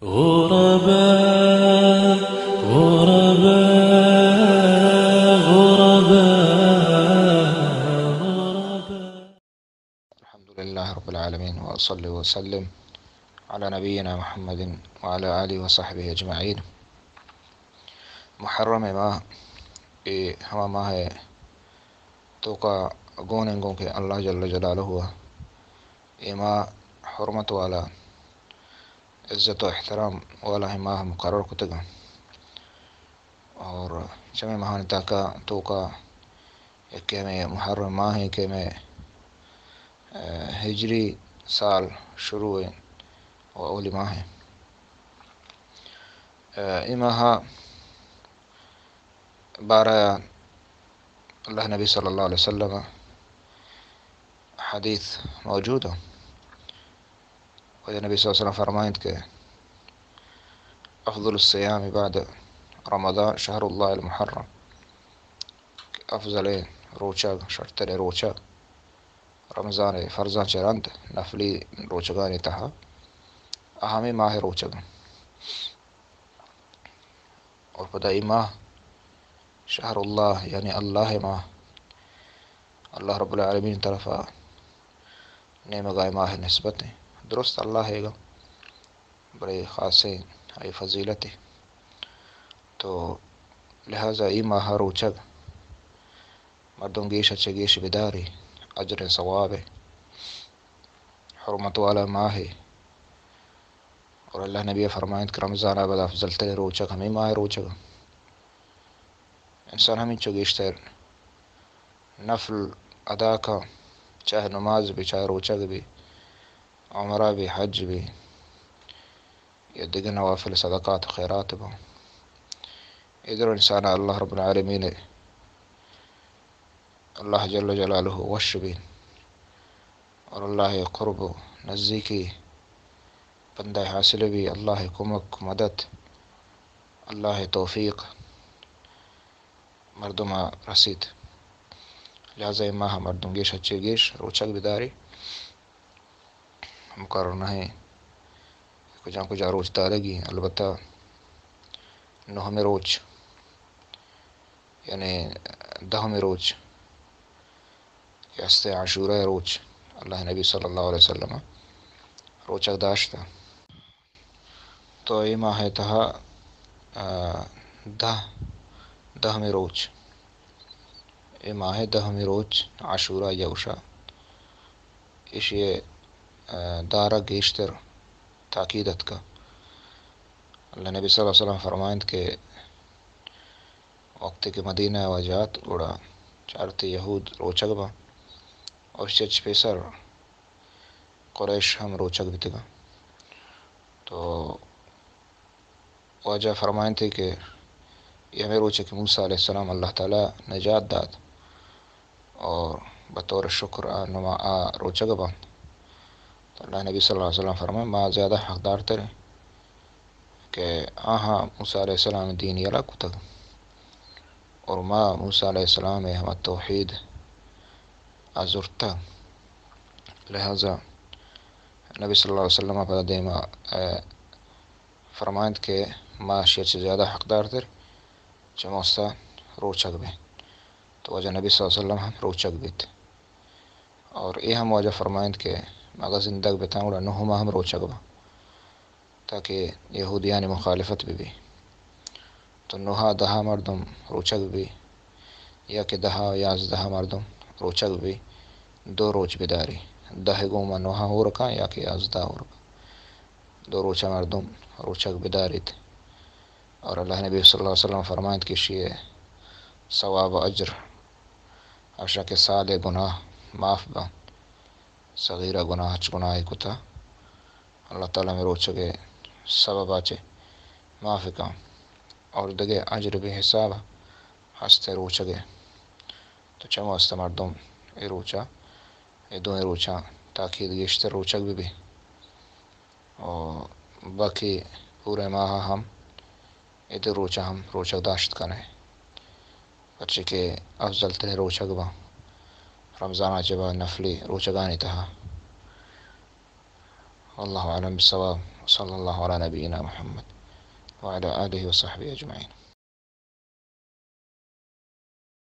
غربا، غربا، غربا، غربا. الحمد لله رب العالمين، وأصلي وسلم على نبينا محمد وعلى آله وصحبه أجمعين. محرم ماہ، اے ہما ماہ ءِ توکا گون انت گوں کہ اللہ جل جلالہ ءَ اے ماہ حرمت والا، عزت و احترام والا ماہ مقرر کتگ انت. اور چمے ماہانی تاکا، توکا یکے ہمے محرم ماہ انت کہ ہمے، آ، ہجری سال شروع انت و اولی ماہ انت. آ، اے ماہ بارہ اللہ نبی صلی اللہ علیہ وسلم حدیث موجود انت. واجہ نبی صلی اللہ علیہ وسلم فرمائنت کہ افضل الصیام بعد رمضان شهر الله المحرم، کہ افضل روچگ، شرتر روچگ رمضان فرضاں چہ رند نفلی روچگانی تہا ہمے ماہ روچگ. اور پدا اے ماہ شهر الله، یعنی اللہ ماہ، اللہ رب العالمین طرفا نیمگا ماہ نسبت انت. درست اللہ ایگا، بلے خاصیں آئی فضیلت انت. تو لہذا اے ماہ روچگ مردم گیش چہ گیش بداری، اجر ثواب انت، حرمت والا ماہ انت. اور اللہ نبی فرمائنت کہ رمضان ءَ بعد افضل ترین روچگ ہمے ماہ روچگ. انسان ہمینچو گیشتر نفل ادا کا، چاہے نماز بی، چاہے روچگ بی، عمرہ بی، حج بی، یا دگہ نوافل صدقات و خیرات بی. ادر انسان اللہ رب العالمین، اللہ جل جلالہ وش بی اور اللہ قرب و نزدیکی بندہ حاصل بی، اللہ کمک مدد، اللہ توفیق مردم رسیت. لہذا اے ماہ مردم گیش چہ گیش روچگ بداری. مقرر نہ انت کجا کجا روچ دارگی، البتہ نہمی روچ، یعنی دہمی روچ کہ ہست عاشورہ روچ، اللہ نبی صلی اللہ علیہ وسلم روچگ داشتہ. تو اے ماہ تہا، آ، دہ، دہمی روچ، اے ماہ دہمی روچ عاشورہ یوشا، ایشی، آ، دارگ گیشتر تاکید اتکا. اللہ نبی صلی اللہ علیہ وسلم فرمائنت کہ وقتی کہ مدینہ ءَ جات، گڑا چارتی یہود روچگ باں، اور چچ پیسر قریش ہم روچگ بیتگاں. تو واجہ فرمائنتے کہ اے ہمے روچ کہ موسیٰ علیہ السلام اللہ تعالی نجات دات اور بطور شکر آ نما آ روچگ بنت. تو اللہ نبی صلی اللہ علیہ وسلم فرمائے، ما زیادہ حقدار تریں کہ آہاں موسیٰ علیہ السلام دین یلہ کتگ اور ما موسیٰ علیہ السلام ہما توحید آ زرتگ. لہذا نبی صلی اللہ علیہ وسلم پدا دیما، اے، فرمائنت کہ ما اشی چہ زیادہ حقدار تر چہ موسیٰ روچگ بیں. تو واجہ نبی صلی اللہ علیہ وسلم ہم روچگ بیت. اور اے ہم واجہ فرمائنت کہ ما اگاں زندگ بتاں گڑا نہما ہم روچگ باں، تاکہ یہودیانی مخالفت بہ بی. تو نہا دہا مردم روچگ بہ بی، یا کہ دہا و یازدہا مردم روچگ بہ بی، دو روچ بداری. دہ گوما نہا ہور کن یا کہ یازدہ ہور کن، دو روچا مردم روچگ بداریت. اور اللہ نبی صلی اللہ علیہ وسلم فرمائنت کہ اشی ثواب و اجر، اشا کہ سال گناہ معاف بنت، صغیرہ گناہ، ہچ گناہے کتا، اللہ تعالی ہمے روچگے سببا چہ معاف کن. اور دگہ اجر بے حساب ہست روچگے. تو چم واسطہ مردم اے روچا، اے دوئیں روچاں تاکید گیشتر روچگ بہ بی. و باقی پورے ماہ ہم اے دو روچا ہم روچگ داشت کنے، پرچے کہ افضل ترین روچگ باں رمضان چہ بعد نفلی روچگانی تہا. واللہ اعلم بالصواب. صلی اللہ علی نبینا محمد وعلی آلہ وصحبہ اجمعین۔